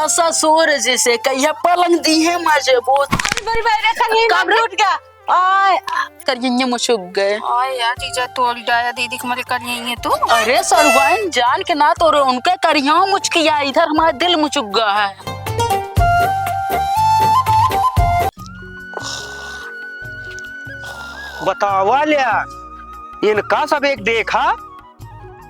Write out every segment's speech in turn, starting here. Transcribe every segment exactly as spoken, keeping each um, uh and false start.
ससुर जैसे कहिया पलंग दी है मजबूत। बड़ी भाई रे, कहीं कब रे? टूट गया। आय, करिए मुचुक गए। आय यार, जीजा तोड़ डाया दीदी के मरे करिए ये तो। अरे सरुआइन जान के ना तोड़े, उनके करिया मुचकिया, इधर हमारा दिल मुचुक गया है। बतावा ल्या, इनका सब एक देखा,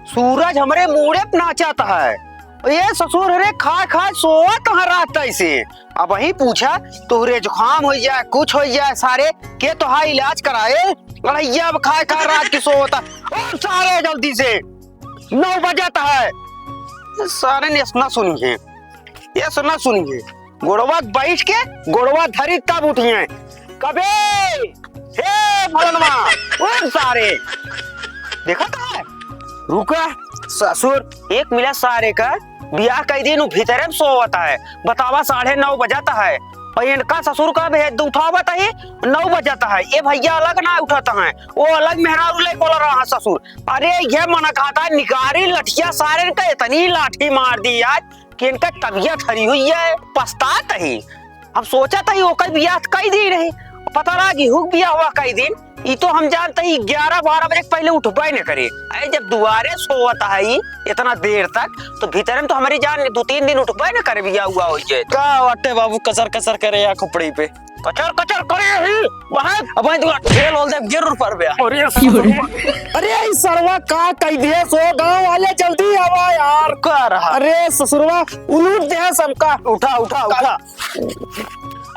सूरज हमरे मूड़े पे नाचत है। ए ससुर रे, खाए खाए सोवत है रात ऐसे। अबहीं पूछा, तोहरे जुकाम होइ जाए, कुछ होइ जाए, सारे के तोहार इलाज कराए। लड़ैया अब खाए खाए रात की सोवत है। उठ सारे जल्दी से, नौ बजत है। सारे ने सुना सुनी है, ये सुना सुनी है। गोड़वा बैठ के, गोड़वा धरी तब उठिए। कबे, हे फलनवा, उठ सारे। देखा तो है? रुका, ससुर, एक मिला सारे का बियाह कई दिन उ भीतरे में सोवत है। बतावा, साढ़े नौ बजत है। और इनका ससुर का भेज दे, उठावत है, नौ बजत है। ये भैया अलग ना उठत है, वो अलग मेहरारू ले बोल रहा है ससुर। अरे, ये मन कहता है, निकारी लठिया सारे का इतनी लाठी मार दी आज कि इनका तबियत हरी हुई है, पछतात ही। हम सोचत ही ओकर बियाह कई दी रही, पता लगा कि हुक बियाह हुआ कई दिन। ई तो हम जानत ही ग्यारह बारह बजे के पहले उठबे न करे। अरे जब दुआरे सोवत है ई इतना देर तक, तो भीतर में तो हमारी जान दो तीन दिन उठबे न करे, बियाह हुआ होइ जाए। का बाटे बाबू, कचर कचर करे या खोपड़ी पे? कचर कचर करे ही, वहाँ अब वहीं तू ठेल होल दे, गिर उड़ पर बे। अरे ससुरवा, अरे ई सरवा का कई दिए सो, गाँव वाले जल्दी आवा यार। का रहा? अरे ससुरवा, उलूट दे सबका। उठा, उठा, उठा।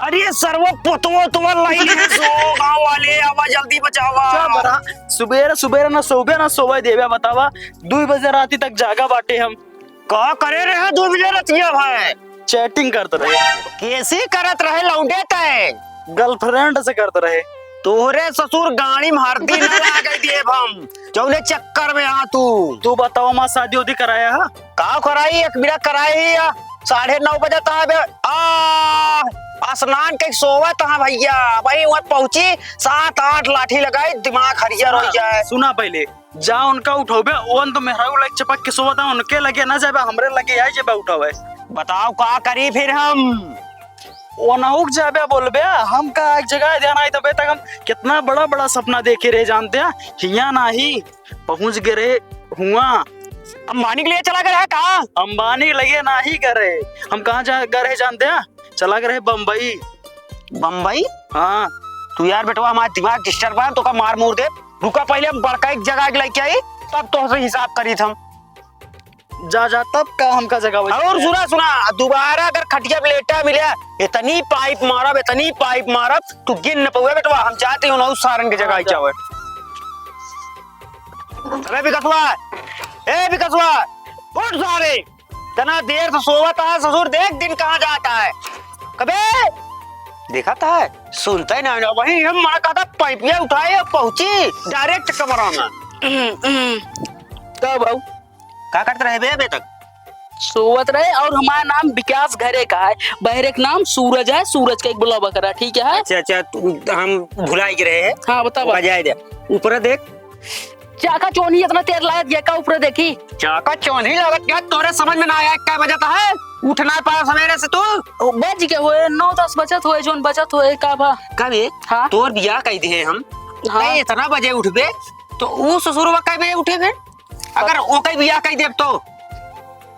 अरे सरवा, पोतवो तो लाई ले सो, गाँव वाले आवा, जल्दी बचावा। का बरा? सुबेरे सुबेरे ना सोबे ना सोवे देवे, बतावा। दुई बजे राती तक जागा बाटे हम। का करे रहे दुई बजे रतिया भाई? Chatting करत रहे। कैसी करत रहे लौंडे तय? Girlfriend से करत रहे। तोहरे ससुर गाड़ी में हरदी न लागे देब हम, जौने चक्कर में आ तू। तू बतावा, माँ शादी उदी कराया है? का कराई, एक बिना कराई ही आ। साढ़े नौ बजे तक बे, आ, स्नान के सोवत हाँ भैया, भाई वहाँ पहुँची, सात आठ लाठी लगाई, दिमाग हरियर हो जाए। सुना पहले, जा उनका उठौबे, ओन तो मेहरारू लग चपक के सोवत है, उनके लगे ना जाबे, हमरे लगे आई जेबे उठावे। बताओ का करी फिर हम? ओनहु के जाबे बोलबे, हम का एक जगह ध्यान आई तबे तक हम कितना बड़ा बड़ा सपना देखे रहे जानते हैं, हिया नाही पहुँच गए रहे हुआ। अंबानी के लिए चला गया है का? अंबानी लगे नाही करे, हम कहाँ जा गए रहे जानते हैं? चला गए रहे बम्बई। बम्बई? हाँ। तू यार बेटवा हमारा दिमाग disturb है, तो का मार मूर दे। रुका पहले हम बड़का एक जगह के लेके आई, तब तो से हिसाब करी हम। जा, जा, तब का हमका जगह वही और सुना, सुना, दोबारा अगर खटिया पे लेटा मिले, इतनी पाइप मारब, इतनी पाइप मारब, तू गिन न पउबे बेटवा, हम जाते हैं उन्हों सारन के जगह हाँ, ही जा। जावे। अबे विकसवा, ए विकसवा, उठ सारे। इतना देर से सोवत है ससुर, देख दिन कहाँ जाता है। कबे देखा था, सुनता ही ना, वही हम माँ का था, पाइपिया उठाए और पहुँची direct कमरा में। हम्म, हम्म। तब आऊ। का करत रहे बे अबे तक? सोवत रहे और हमारा नाम विकास घरे का है, बहरे का नाम सूरज है, सूरज का एक बुलावा करा, ठीक है? अच्छा, अच्छा, तू, हम भुलाई के रहे हैं। हाँ, बतावा। ओका जाए दे। ऊपर देख। चाका चोनी इतना तेल लागत गया, का ऊपर देखी? चाका चोनी लागत गया, तोरे समझ में ना आया, क्या वजह था है? उठ ना पाया सवेरे से तू? ओ, बज के होए, नौ दस बजत होए, जोन बजत होए, का भा? का बे? हाँ? तोर बियाह कई दिए हम। हाँ। तै इतना बजे उठबे, तो ऊ ससुरवा कई बजे उठे बे? अगर ओके बियाह कई देब तो?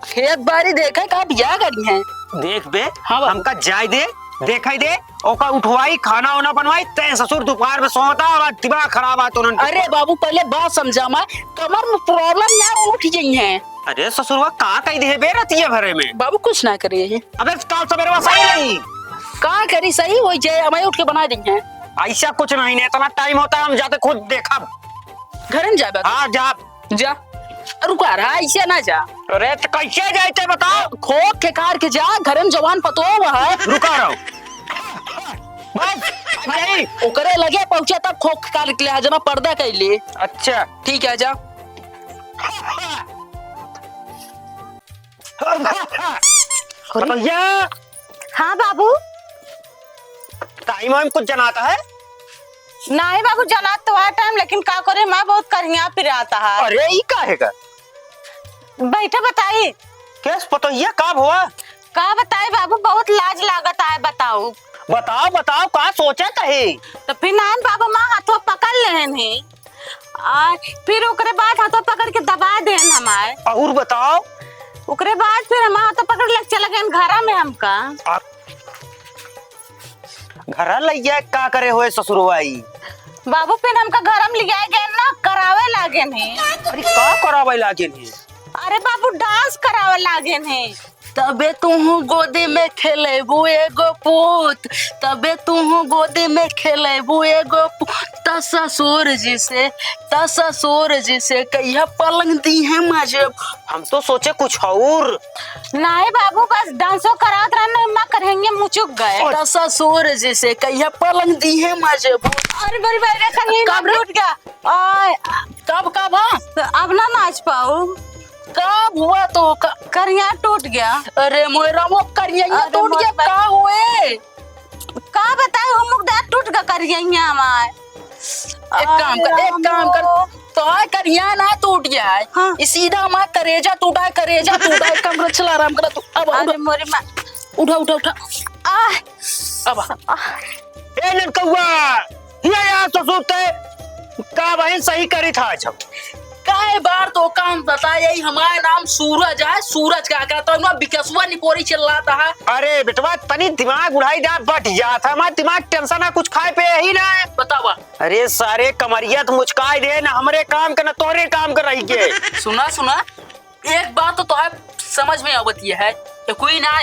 खेत बारी देखे का बियाह करी है? देख बे, हाँ बाबू। हमका जाए दे, देखाई दे, ओका उठवाई, खाना वाना बनवाई, तै ससुर दोपहर में सोता और दिमाग खराब आ तो उन्हन के। अरे बाबू, पहले बात समझा मैं, कमर में problem ना उठ गई है। अरे ससुरवा, का कही दे बे रतिया भरे में? बाबू, कुछ ना करे है। अबे काल सवेरे सही रही। का करी, सही होई जाए, हमें उठ के बना दी है। ऐसा कुछ नहीं, नहीं, इतना time होता है, हम जाते खुद देखब। घर में जाबे? हाँ, जा। जा। रुका रहा, ऐसे ना जा। अरे, तो कैसे जाए, ते बताओ? खोख के कार के जा, घर में जवान पतोह है। रुका रहो। बस, अब यही। ओकरे लगे पहुंचे तब खोख के कार निकले, जना पर्दा कैले। अच्छा। ठीक है, जा। भैया। हाँ बाबू। Time वाइम कुछ जनाता है? नाही बाबू, जनात तो है time, लेकिन का करे, मैं बहुत करिया पिराता है। अरे, ई काहे का? बैठा बताई। केस पतोहिया का भवा? का बताई लाज लागत आए, बताओ। बताओ, बताओ, का सोचत है? तो फिर नारायण बाबू माँ हाथों पकड़ लेहन है, और फिर ओकरे बाद हाथों पकड़ के दबा देन हमार। और बताओ? ओकरे बाद फिर हमार हाथों पकड़ लेके चला गए घरा में हमका। आ, घरा लइया का करे होए ससुरवा ई? बाबू, फिर हमका घर में लिया गए ना, करावे लागे नहीं। अरे, का करावे लागे नहीं? अरे बाबू, डांस करावे लागे नहीं। तबे तू गोदी में खेलेबू एगो पूत, तबे तू गोदी में खेलेबू एगो पूत। त ससुर जी से, त ससुर जी से कहिया पलंग दी है मजब। हम तो सोचे कुछ और। नहीं बाबू, बस डांसो करावत रहन, अम्मा करेंगे मुचुक गए। त ससुर जी से कहिया पलंग दी है मजबूत। अरे बड़ी भाई रे, करिया कब रे? टूट गया। आय। कब, कब, हाँ? तो अब ना नाच पाऊ। कब हुआ तो क- करिया टूट गया। अरे मोए रामो, करिया अरे टूट गया, मोए का हुए? का बताए, हम लोग दांत टूट गया करिया हमार। एक काम कर, एक काम कर, तो आय करिया ना टूट जाए। हाँ। ई सीधा हमार करेजा टूटा है, करेजा टूटा है। कम रचला आराम करा तू। अब उठा। अरे मोरे माँ। उठा, उठा, उठा। आह। अब आ। ए ननकौआ, हिया यार ससुर ते का बहिन सही करी था आज हम। काहे बार तो काम बताए, यही हमारे नाम सूरज है, सूरज का कहता हूँ ना, बिकसुआ निपोरी चिल्लाता है। अरे बेटवा, तनी दिमाग उड़ाई दा, बट जात है, हमार दिमाग टेंशन है, कुछ खाए पे ही ना है। बतावा। अरे सारे कमरिया तो मुचकाए दे, ना हमरे काम के, ना तोहरे काम के रही के। सुना, सुना, एक बात तो तोहरे समझ में आवत ये है, ये कोई ना,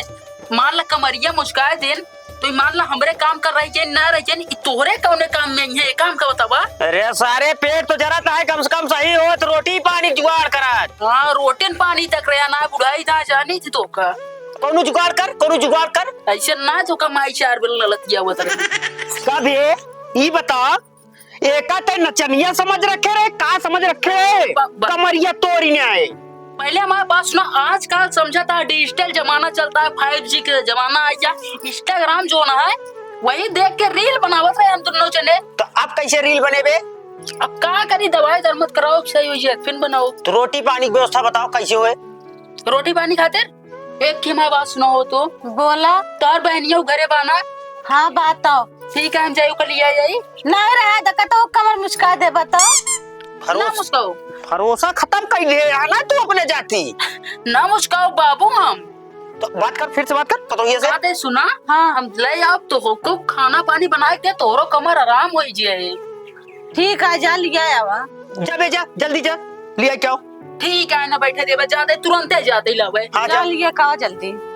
मान ला कमरिया मुचकाए देन, तो ई मान ला हमरे काम कर रही के, ना रही के, ई तोहरे कौने काम में है, ये काम का बतावा? अरे सारे पेट तो जरा है, कम से कम सही हो तो रोटी पानी जुगाड़ करा। हाँ, रोटी पानी तक रहा ना, बुढ़ाई ना जानी थी तो का। कौनो जुगाड़ कर, कौनो जुगाड़ कर। ऐसे ना जो कमाई चार बिल ललतिया हुआ तरह। कब ये? ई बता, एका ते नचनिया समझ रखे रे, का समझ रखे रे? ब-, ब-, कमरिया तोरी ने आए। पहले हमारे बात सुना, आजकल समझा था डिजिटल जमाना चलता है, फ़ाइव जी के जमाना आ गया। Instagram जो ना है, वही देख के reel बनावत रहे हम दोनों जने। तो अब कैसे reel बनेबे? अब का करी, दवाई दर मत कराओ, सही हो जाए, फिर बनाओ। तो रोटी पानी की व्यवस्था बताओ, कैसे होए? रोटी पानी खातिर एक ही हमारी बात सुनो हो तो। बोला। तोर बहनियों घरे बाना? हाँ, बात तो। ठीक है, हम जाई ओकर लिया जाई। नहीं रहा, देखा तो कमर मुचका दे, बताओ। भरोस-, ना मुचकाओ। भरोसा खत्म कर दिए यार, ना तू अपने जाती। ना मुचकाओ बाबू हम। तो बात कर, फिर से बात कर, पतोहिया से। बात है सुना, हाँ। हम ले आओ तो हो को खाना पानी बना के तोरो कमर आराम हो जाए। ठीक है, जा लिया आवा। जा बे, जा, जल्दी जा, लिया क्या हो? ठीक है ना, बैठे देवे, जाते, तुरंते जाते ही लावे। हाँ, जा जा। लिया का जल्दी।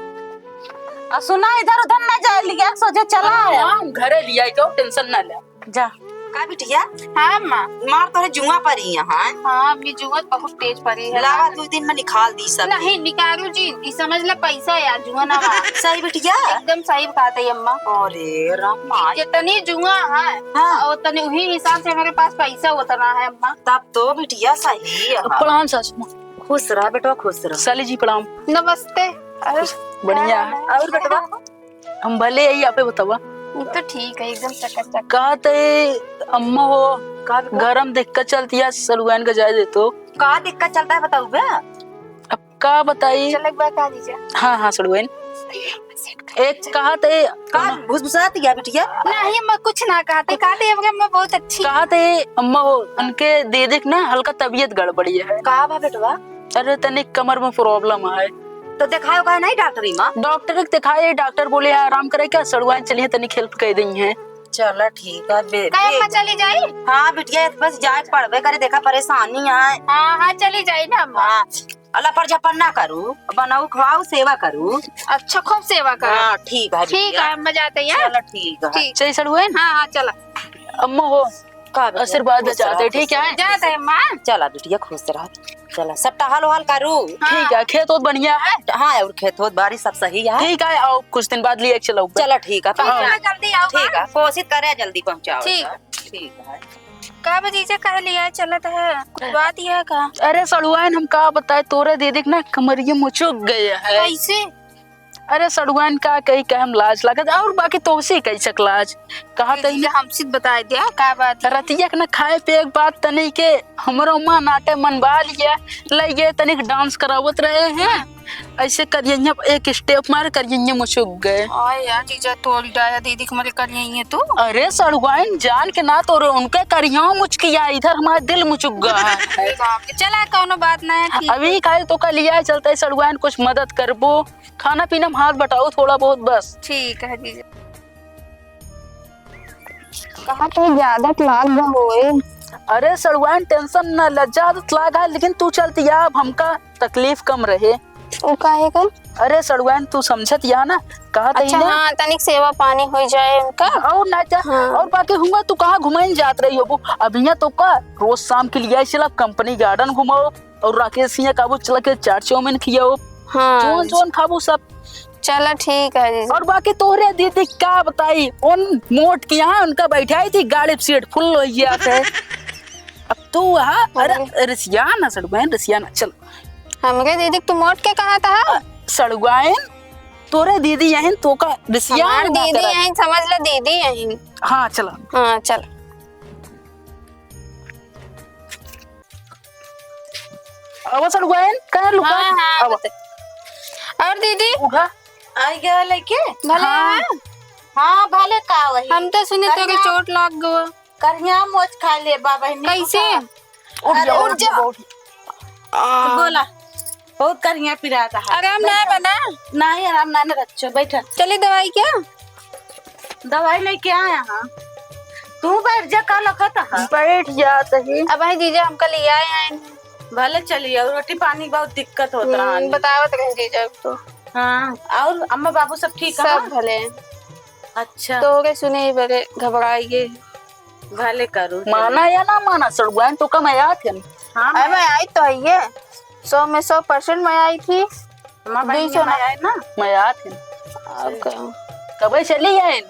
आ सुना, इधर उधर ना जा, लिया सोझे चला हाँ, आया। हाँ, हम घरे लिया, क्यों टेंशन ना ले। जा। का बिटिया? हाँ, अम्मा। मार तोरे जुआ परी यहाँ। हाँ, अम्मी, जुआ बहुत तेज परी है। लावा, दो दिन में निकाल दी सब। नहीं, निकालू जी, ई समझ ले पैसा यार, जुआ ना बा। सही बिटिया? एकदम सही बात है अम्मा। अरे राम, मार। जितनी जुआ है, हाँ। और तनी उही हिसाब से हमारे पास पैसा उतना है अम्मा। तब तो बिटिया सही है। प्रणाम सासू माँ। खुश रहा बेटवा, खुश रहा। साली जी प्रणाम। नमस्ते। अरे, बढ़िया है। और बेटवा? हम भले ही, आपे बतावा। वो तो ठीक है, एकदम चकाचक। का ते अम्मा हो, का बेटा? घर में दिक्कत चलती है, सड़ुआइन का जाए दे तो। का दिक्कत चलता है बताऊ बे? अब का बताई? चल एक बार कहा दीजिए। हाँ, हाँ, सड़ुआइन। एक कहा ते का अम्मा भुसभुसात या बिटिया? नहीं, अम्मा कुछ ना कहते, कहते अम्मा बहुत अच्छी। कहा ते अम्मा हो, उनके दीदी के ना हल्का तबीयत गड़बड़ी है। का बा बेटवा? अरे तनिक कमर में problem है। तो देखायो काहे नहीं डॉक्टरी में? डॉक्टर के दिखाए, डॉक्टर बोले आराम करे क्या, सड़ुआइन चलिए तनिक help कर दी है। चला ठीक है बे-, काहे अम्मा चली जाई? हाँ बिटिया, बस जाए के पड़बे करे, देखा परेशानी है। हाँ, हाँ, चली जाई ना अम्मा। हाँ, अला पर जपन ना करू, बनाऊ खवाऊ सेवा करू। अच्छा, खूब सेवा करू। हाँ, ठीक है ठीक बिटिया। है, अम्मा जाते हैं। चला ठीक है। ठीक। चल सड़ुआइन। हाँ, हाँ, चला। अम्मा हो, का बेटा? आशीर्वाद खुश चाहते, रहा, ठीक है? खुश रहा। जाते हैं, माँ। चला बिटिया, खुश रहा। चला, सब टहल वहल करू। हाँ। ठीक है, खेत ओत बढ़िया है? हाँ, और खेत ओत बाड़ी सब सही है। ठीक है, आओ, कुछ दिन बाद लिए चलो। चला, ठीक है, ठीक है। पहुँचा। जल्दी आओ, ठीक माँ। है, कोशिश करे जल्दी पहुँचाओ। ठीक। ठीक है। का भतीजा कह लिया चलत है? कुछ बात यह का? अरे सड़ुआइन, हम का बताए, तोरे दीदी के ना कमरिया मुचुक गए है। कैसे? अरे सड़ुआइन का कही, कहे हम लाज लागत, और बाकी तोहसे कैसे लाज? कहा दीदी तही जी, हमसे बताए दिया, का बात है? रतिया के न खाए पे एक बात तनी के, हमरो माँ नाटे मन बा लिया, ले ये तनिक dance करावत रहे हैं। ऐसे करियइया एक step मार, करियइया मुचुक गए। आय यार, जीजा तोड़ डाया दीदी के मरे करियइया तू। अरे सड़ुआइन, जान के ना तोरे, उनके करिया मुचकिया, इधर हमारा दिल मुचुक गया है। अरे बाप रे, चला कौनो बात ना है, ठीक है। अभी खाली तोका लिया चलते सड़ुआइन, कुछ मदद करबो, खाना पीना में हाथ बटाओ थोड़ा बहुत बस। ठीक है जीजा। कहा तू ज्यादा लाग गए होए। अरे सड़ुआइन, tension न ल, ज्यादा लाग है, लेकिन तू चलती अब हमका तकलीफ कम रहे। ओ काहे का? अरे सड़ुआइन, तू समझत या ना, कहा तई अच्छा, ना। हाँ, तनिक सेवा पानी हो जाए उनका। और ना जा, हाँ। और बाकी हुआ तू कहाँ घुमाइन जात रही होबू? अब यहाँ तोका रोज शाम के लिए चला company garden घुमाओ और राकेश सिंह काबू चला के चाट चाउमीन खियाओ। हाँ। जौन जौन खाबू सब। चला ठीक है जीजा। और बाकी तोहरे दीदी का बताई, उन मोट के यहाँ उनका बैठाई थी गाड़ी पे seat full हो गया थे। अब तू हाँ, अरे अरे। रिसिया ना सड़ुआइन, रिसिया ना, चल। हमरे दीदी के तू मोट के कहा था? अ, सड़ुआइन, तोरे दीदी यहीं तोका रिसिया हमार ना दीदी करा। यहीं समझ ले, दीदी यहीं। हाँ, चला। हाँ, चल। अब सड़ुआइन, कहाँ लुका? हाँ, हाँ, अब। बता। और दीदी? उठा। आई गया लइके? भले हाँ। हैं? हाँ, भले का वही। हम तो सुने तो कि करिया चोट लाग गवा। करिया मोच खा ले बा बहिनी। कैसे? उठ अरे जा, उठ उठ जा। जा, उठ। आ। बोला, बहुत करिया पिरात है। आराम ना बना? नहीं, आराम ना, ना रखो, बैठा। चली दवाई क्या? दवाई लेके आया हाँ। तू बैठ जा, का लखत है? बैठ जा सही। अब है जीजा, हमका ले आए हैं। भले चली, और रोटी पानी बहुत दिक्कत होत हम्म, रहा है। बतावत रहे जीजा तो। हाँ, और अम्मा बाबू सब ठीक है? सब भले। अच्छा। तो हो गए सुने ही बड़े घबराई गए। भले करू। माना या ना माना, सड़ुआइन तो कम आया थे। हाँ, अरे मैं मैं आई तो है ये, सौ में सौ percent मैं आई थी। अम्मा बहन दुई सौ में ना। आए ना। मैं आया थे। और का? कबे चली आए?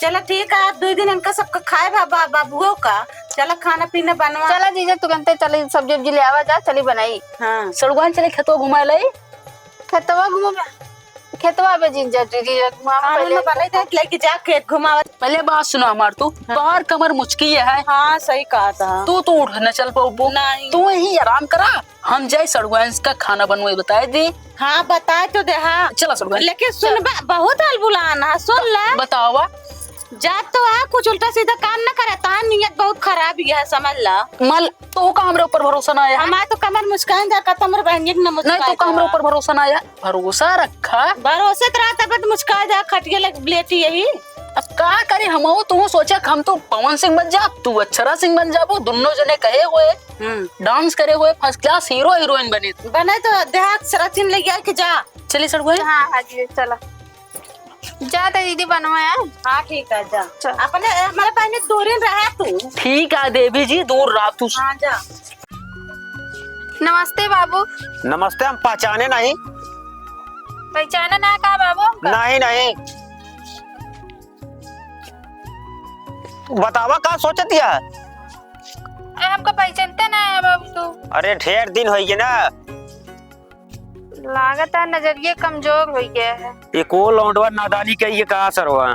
चला ठीक है, आज दुई दिन इनका सबका खाए बा, बा, बाबुओ का। चला खाना पीना बनवा। चला जीजा, तुरंते चली सब्जी उब्जी ले आवा जा, चली बनाई। हाँ। सड़ुआइन चले खेतवा घुमाए लाई। खेतवा घुमा, खेतवा पे जीजा, जीजा घुमा हाँ, पहले। मैं बनाई दे, लेके जा खेत घुमावा। पहले बात सुना हमार तू, हाँ। तोहार कमर मुचकी है। हाँ, सही कहा था। तू तो उठ न चल पाबू। नहीं। तू यहीं आराम करा, हम जाए सड़ुआइन का खाना बनवाए बताए दी। हाँ, बताए तो दे, हाँ। चला सड़ुआइन। लेकिन सुन चल। बा-, बहुत अलबुलान है, सुन ला। बतावा। जा तो आ, कुछ उल्टा सीधा काम न करे, तार नियत बहुत खराब ही है, समझ ला। मल, तो का हमरे ऊपर भरोसा ना आया? हमार तो कमर मुचकाए जा, का तोहरे बहनिया के न नहीं, मुचकाए तो का हमरे जा। ऊपर भरोसा ना आया? भरोसा रखा। भरोसे त रहा तब तो मुचकाए जा, खटिया लग लेटी यही। अब का करी हम, तू सोचा कि हम तो पवन सिंह बन जा, तू अक्षरा सिंह बन जाबो, दोनों जने कहे हुए, हम्म। Dance करे हुए, first class hero heroine बने। बने तो देहात सरचिन ले गया कि जा। चली सड़ुआइन। हाँ, हाँ जी, चला। जा त दीदी बनवा है। हाँ, ठीक है, जा। चल। अपने, हमारे पास में दूरी रहा तू। ठीक है देवी जी, दूर रहा तू। हाँ, जा। नमस्ते बाबू। नमस्ते, हम पहचाने नहीं। पहचाने ना का बाबू हमका? नहीं, नहीं। बतावा का सोचत या? अरे हमका पहचानते ना है बाबू तू। अरे ढेर दिन होइ गए ना। लागत है नजरिया कमजोर होइ गया है। ये को लौंडवा नादानी के ये कहा सरवा?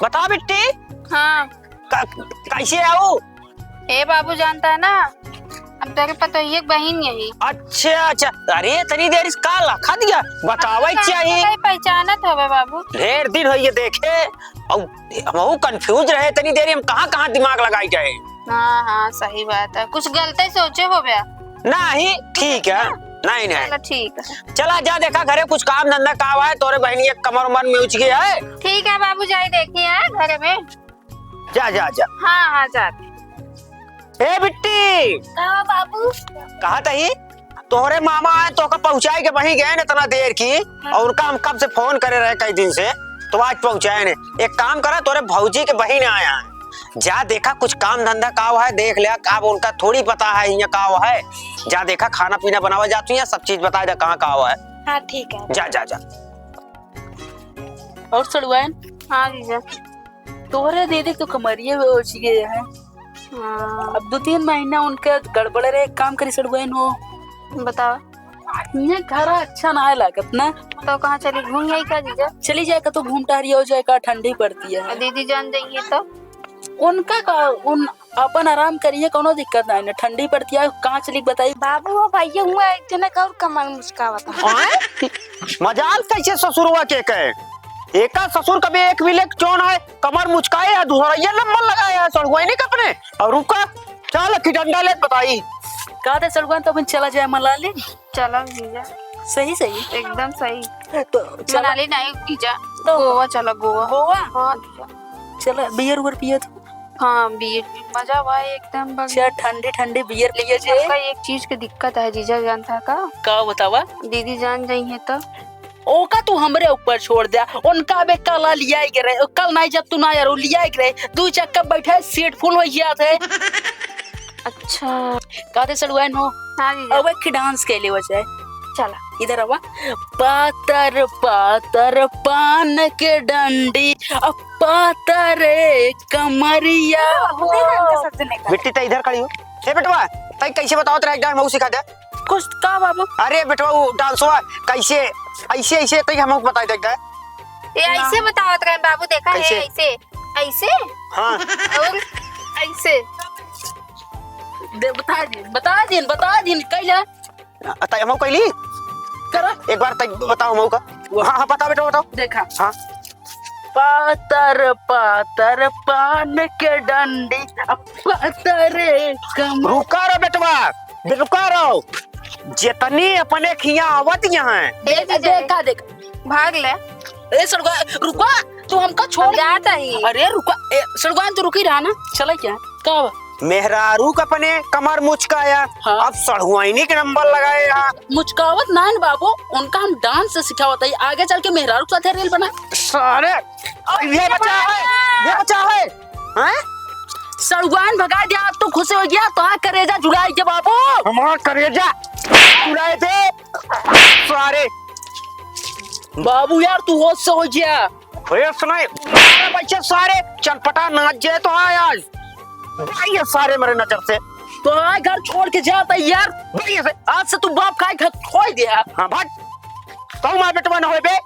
बता बिट्टी। हाँ। का, कैसे आऊ? ए बाबू जानता है ना, हम तोरे पतोहिए के बहिन यही। अच्छा, अच्छा। अरे तनी देर इस का लखा दिया, बतावे अच्छा, चाहिए। नहीं पहचानत हवे बाबू। ढेर दिन होइ गए देखे, और हमहू confuse रहे तनी देर, हम कहाँ कहाँ दिमाग लगाई जाए। हाँ, हाँ, सही बात है, कुछ गलते सोचे हो बया। नहीं, ठीक है। नहीं, नहीं। चलो, ठीक है। चला जा, देखा घरे कुछ काम धंधा का हुआ है, तोरे बहनिया के कमर उमर में उच गया है। ठीक है बाबू, जाई देखी है घरे में। जा, जा, जा। हाँ, हाँ, जाते। ए बिट्टी। का बाबू? कहा तही? तोहरे मामा आए, तोहका पहुँचाए के वहीं गए न इतना देर की, हाँ। और उनका हम कब से फोन करे रहे कई दिन से, तो आज पहुँचाए ने। एक काम करा, तोहरे भौजी के बहिन आया है, जा देखा कुछ काम धंधा का हुआ है, देख लिया। अब उनका थोड़ी पता है यहाँ का हुआ है, जा देखा खाना पीना बनावा जाती है, सब चीज बता दे कहाँ का हुआ है। हाँ, ठीक है। जा, जा, जा। और सड़ुआइन? हाँ जीजा। तोहरे दीदी तो कमरिए में उलझ गए हैं। हाँ। अब दो तीन महीना उनके गड़बड़ रहे, एक काम करी सड़ुआइन हो। बताओ। ये घर अच्छा ना है लागत ना। तो कहाँ चली, घूम आई का जीजा? चली जाए का तो घूम टहरी हो जाए का, ठंडी पड़ती है। आ दीदी जान जाइए तो? उनका का, उन अपन आराम करिए, कौनो दिक्कत नाहीं ना। ठंडी पड़ती है, कहाँ चली बताई? बाबू हो भैया, हुआ एक जने का और कमर मुचकावत है। आय? मजाल कैसे ससुरवा के कहे? एका ससुर कभी एक मिले जौन है, कमर मुचकाए या दूसरा ये नंबर लगाए है सड़ुआइनी के अपने। और रुका, चल अखी डंडा ले बताई। का दे सड़ुआइन तो अपन चला जाए मनाली। चला जीजा। सही सही। एकदम सही। तो चला। मनाली नहीं जीजा, तो गोवा चला, गोवा। गोवा? हाँ जीजा। चला, बियर उयर पिए तू। हाँ, बियर भी मजा आवा एकदम बग- अच्छा, ठंडी ठंडी बियर पिए जे। हमका एक चीज के दिक्कत है जीजा, जानता का? का बतावा? दीदी जान जाई है तो? ओका तू हमरे ऊपर छोड़ द्या, उनका बे कल लियाई के रहे, कल नाहीं जब तू ना यार, वो लियाई के रहे, दू चक्का बैठे, सीट फुल हो गया थे। अच्छा। कहते सड़ुआइन हो, हाँ जीजा। अब एक डांस के लिए हो जाए। चला। इधर आवा। पातर पातर पान के डंडी, अब पातर कमरिया हो। बिट्टी, तै इधर खड़ी हो। ए बेटवा, तै कैसे बताओ तेरा एक डांस मऊ सिखा दे। कुछ का बाबू? अरे बेटवा, वो डांसवा कैसे, ऐसे, ऐसे तै हमको बताई दे। ए, ऐसे बतावत रहे बाबू, देखा है, कैसे? ऐसे, ऐसे। हाँ। और ऐसे। दे, बता दीन, बता दीन, बता दीन, कैला? आ, तै हमको कैली? करा। एक बार तै बताओ हमको का। वो हाँ, हाँ, बताओ बेटवा, बताओ। देखा। हाँ। पातर पातर पान के डंडी, अब पातर कम- रुका रे बेटवा, रुका रहो। जितनी अपने खिया आवत यहाँ है। ए जीजा, देखा, देख। भाग ले। ए सड़ुआ, रुका, तू हमका छोड़। हम जात ही। अरे रुका, ए सड़ुआ, तू रुकी रहा ना, चला क्या? का बा? मेहरारू का अपने कमर मुचकाया, हाँ। अब सड़ुआइनी के नंबर लगाए रहा। मुचकावत नाहीं बाबू, उनका हम डांस से सिखावत है, आगे चल के मेहरारू के साथे रील बना। सारे, ये बचा है, ये बचा है, हैं? सड़ुआइन भगा दिया, अब तो खुश हो गया, तो हाँ करेजा जुड़ाई के बाबू। हमारा करेजा जुड़ाए दे, सारे। बाबू यार, तू होश से हो गया। ए, सुनाई, अरे बच्चे सारे, चटपटा नाच जाए तो हाँ आज। भाई, ये सारे मेरे नजर से। तो हाँ, घर छोड़ के जाता है यार। भाई, ये से आज से तू बाप खाए घर छोड़ दे यार। हाँ, भाग। कहूँ मार बेटवा ना होए बे।